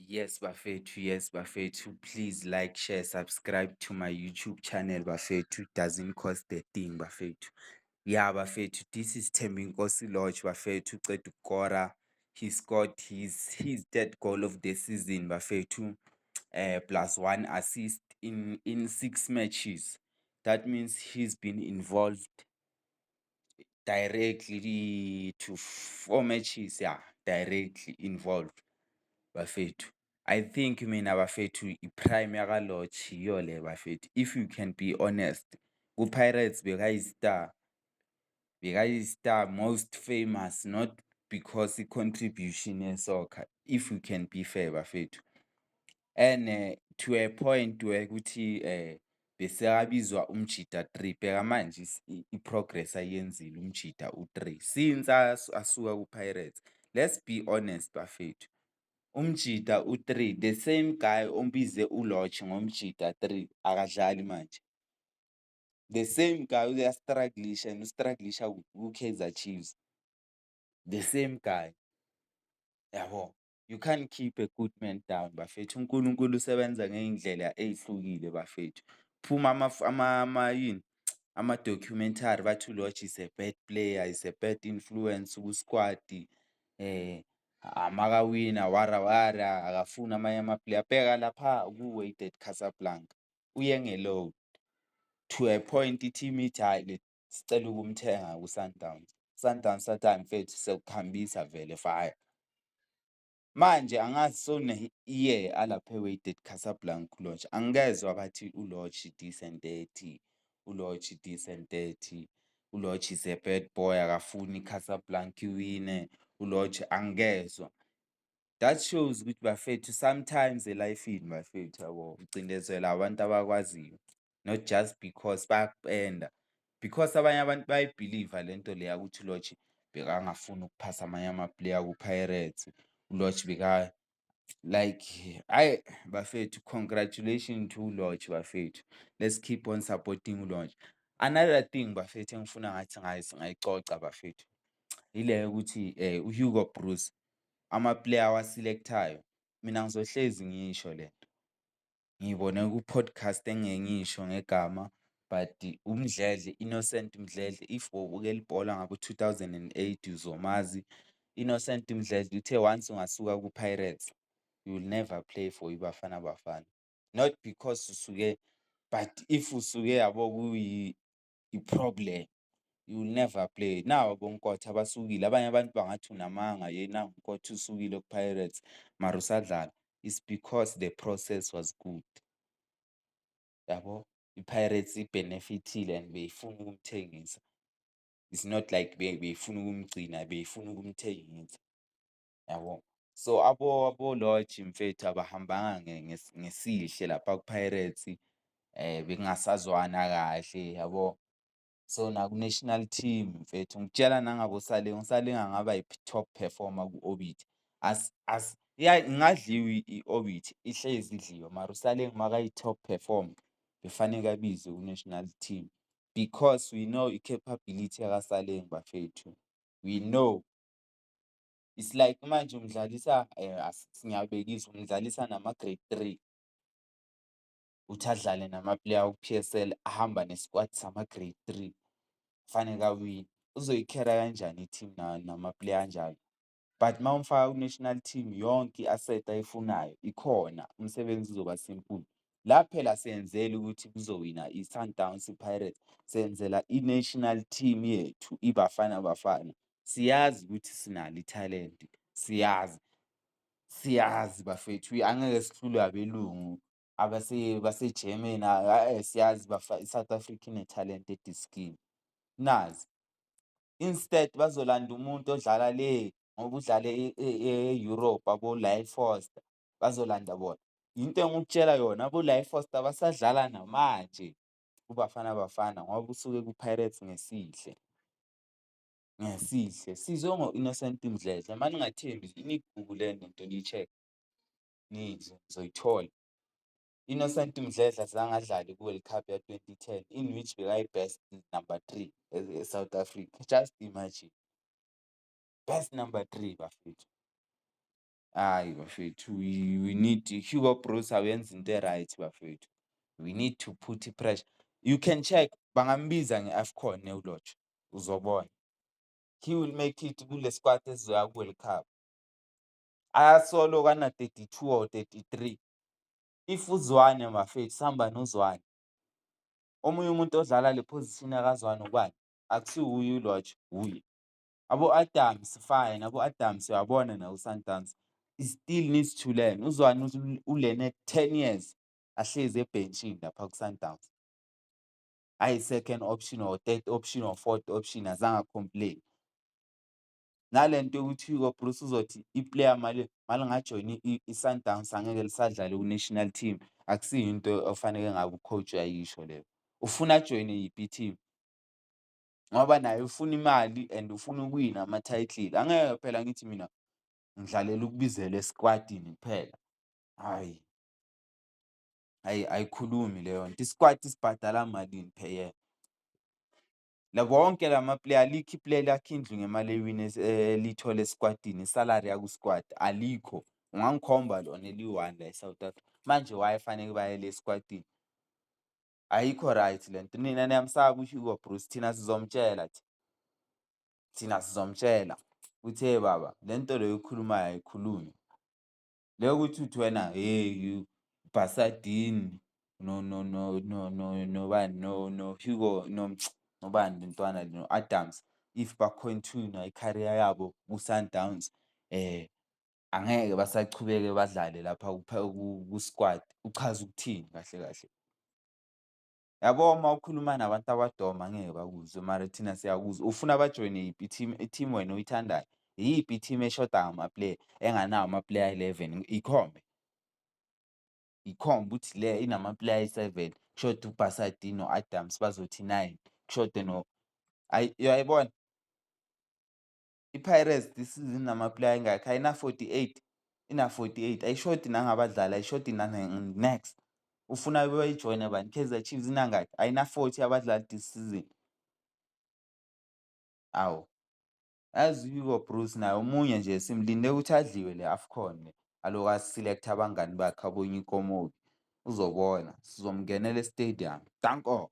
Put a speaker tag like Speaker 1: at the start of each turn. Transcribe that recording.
Speaker 1: Yes, bafethu, yes, bafethu. Please like, share, subscribe to my YouTube channel, bafethu. Doesn't cost a thing, bafethu. Yeah, bafethu, this is Thembinkosi Lorch, bafethu. Uqeda ukukora. He scored his third goal of the season, bafethu. Plus one assist in six matches. That means he's been involved directly to four matches, yeah, directly involved, bafethu. I think mina, bafethu, i-prime yaka-Lorch yiyo le, bafethu. If you can be honest, ku-Pirates bekayi-star, bekayi-star most famous, not because i-contribution ye-soccer, if you can be fair, bafethu. And to a point where ukuthi besekabizwa umjita 3. Bheka manje i-progress ayenzile umjita u3 since asuka ku-Pirates. Let's be honest, bafethu. Umjita u3, the same guy ombize uLorch ngomjita 3, akadlali manje. The same guy uya-strugglisha and u-strugglisha ku-Kaizer Chiefs. The same guy. Yabo. You can't keep a good man down, bafethu. uNkulunkulu usebenza ngey'ndlela ey'hlukile, bafethu. Phuma ama yini ama-documentary bathi uLorch is a bad player, is a bad influence ku-squad. Makawina wara wara, akafuni amanye ama-player. Bheka lapha ku-Wydad Casablanca, uye nge-loan to a point i-team ithi, "Hhayi le, sicela ukumthenga ku-Sundowns." Sundowns sathi, "Hhayi mfethu, siyokuhambisa vele fire." Manje angazi sewune-year alapha e-Wydad Casablanca uLorch, angikezwa bathi uLorch this and that, uLorch this and that, uLorch is a bad boy, akafuni i-Casablanca iwine, uLorch angikezwa. That shows ukuthi, bafethu, sometimes e-life-ini, bafethu, yabo, ucindezela abantu abakwaziyo, not just because bayakupenda, because abanye abantu bayayi-believe-a lento leya ukuthi uLorch bekangafuni ukuphasa amanye ama-player ku-Pirates, uLorch beka like. Hhayi bafethu, congratulation to uLorch, bafethu. Let's keep on supporting uLorch. Another thing, bafethu, engifuna ngathi singayicoca, bafethu, ile yokuthi u-Hugo Broos, ama-player awa-select-ayo, mina ngizohlezi ngiyisho lento. Ngiyibone ku-podcast engeke ngiyisho ngegama, but uMdledle, Innocent Mdledle, if bowubukela ibhola ngabo-2008, uzomazi. Innocent Mdledle uthe once ungasuka ku-Pirates, you will never play for iBafana Bafana. Not because usuke, but if usuke, yabo, kuyi i-problem, you will never play. Nawu aboNkotha basukile, abanye abantu bangathi unamanga, yena uNkotha usukile ku-Pirates mara usadlala. It's because the process was good. Yabo, i-Pirates i-benefit-ile and beyifuna ukumthengisa. It's not like beyifuna ukumgcina, beyifuna ukumthengisa, yabo. So abo-Lorch, mfethu, abahambanga ngesihle lapha ku-Pirates, bekungasazwana kahle, yabo. So naku-national team, mfethu, ngikutshela nangabo-Saleng, uSaleng angaba i-top performer ku-Orbit. Ingadliwa i-Orbit, ihlezi idliwa, mara uSaleng makayi-top performer befaneke abizwe ku-national team because we know i-capability yakaSaleng, bafethu, we know. It's like manje umdlalisa, ngiyabekisa, umdlalisa nama-grade 3, uthi adlale nama-player aku-P_S_L, ahamba ne-squad sama-grade 3, kufaneke awine. Uzoyi-carry-a kanjani i-team nama-player anjalo? But mawumfaka ku-national team, yonke i-asset ayifunayo ikhona, umsebenzi uzoba simple. La phela asiyenzeli ukuthi kuzowina i-Sundowns, i-Pirates, senzela i-national team yethu, iBafana Bafana. Siyazi ukuthi sinalo ithalente, siyazi, siyazi bafethu, angeke sihlulwe abelungu base-Germany, siyazi i-South Africa inethalente ediskini, nazi. Instead bazolanda umuntu odlala le ngoba udlale e-Europe, abo-Lyle Foster, bazolanda bona. Into engikutshela yona, abo-Lyle Foster basadlala namanje kuBafana Bafana ngoba usuke ku-Pirates ngesihle. Ngesihle, sizwe ngo-Innocent Mdledle, maningathembi niyi-Google-le lento niyi-check-e, nizoyithola. Innocent Mdledle azange adlale ku-World Cup ya-2010, in which bekayi-best number 3 e-South Africa, just imagine. Best number 3, bafethu. Hhayi bafethu, we need Hugo Broos awenzi into e-right bafethu. We need to put i-pressure. You can check, bangambiza nge-AFCON uLorch, uzobona. He will make it kule squad esizoya ku-World Cup. Ayasolo kana-32 or 33. If uZwane bafethu, sihamba noZwane. Omunye umuntu odlala le position yakaZwane ubani? Akusiwuye uLorch, wuye. Abo-Adams fine, abo-Adams uyabona naku-Sundowns, he still needs to learn. UZwane u-learn-e 10 years ahlezi ebhentshini lapha ku-Sundowns. Ayi-second option or third option or fourth option, azange a-complain. Nale nto yokuthi Hugo Broos uzothi i-player malingajoyina i-Sundowns angeke lisadlala ku-national team, akusiyo into ofanele ngabe u-coach uyayisho leyo. Ufuna ajoyine yiphi i-team? Ngoba naye ufuna imali and ufuna ukuwina ama-title. Angeke phela ngithi mina ngidlalela ukubizelwa e-squad-ini kuphela, hhayi. Hhayi, ayikhulumi leyo nto. I-squad sibhadala malini per year? La wonke lama-player, alikho i-player elakha indlu ngemali ewine eliyithola e-squad-ini, i-salary yaku-squad, alikho. Ungangikhomba lona eliyi-one la e-South Africa. Manje why faneke bayele e-squad-ini? Ayikho right le nto. Nina niyamsaba u-Hugo Broos, thina sizomtshela thina. Thina sizomtshela ukuthi, hey baba, le nto le oyikhulumayo ayikhulunywa. Le yokuthi uthi wena hheyi Basadien nobani no-Hugo nobani le ntwana no-Adams, if ba-continue i-career yabo ku-Sundowns, angeke basachubeke badlale lapha ku-squad. Uchaza ukuthini kahle kahle? Yabo uma ukhuluma nabantu abadoma angeke bakuzwe mara thina siyakuzwa. Ufuna bajoyine yiphi i-team, i-team wena oyithandayo? Iyiphi i-team eshoda ngama-player, enganawo ama-player ayi-11? Ikhombe. Ikhombe ukuthi le inama-player ayi-7, kushoda uBasadien no-Adams bazothi 9, kushode no, hhayi uyayibona? I-Pirates this season inama-player ayingakhi? Ayina-48, ina-48, ayishodi nangabadlali, ayishodi next. Ufuna bayijoyine bani? I-Kaizer Chiefs inangaki? Ayina-40 abadlali this season. Awu, yazi u-Hugo Broos naye omunye nje simlinde ukuthi adliwe le AFCON le, aloku a-select-a abangani bakhe aboNyiko Mobbie, uzobona sizomngenela e-stadium, danko.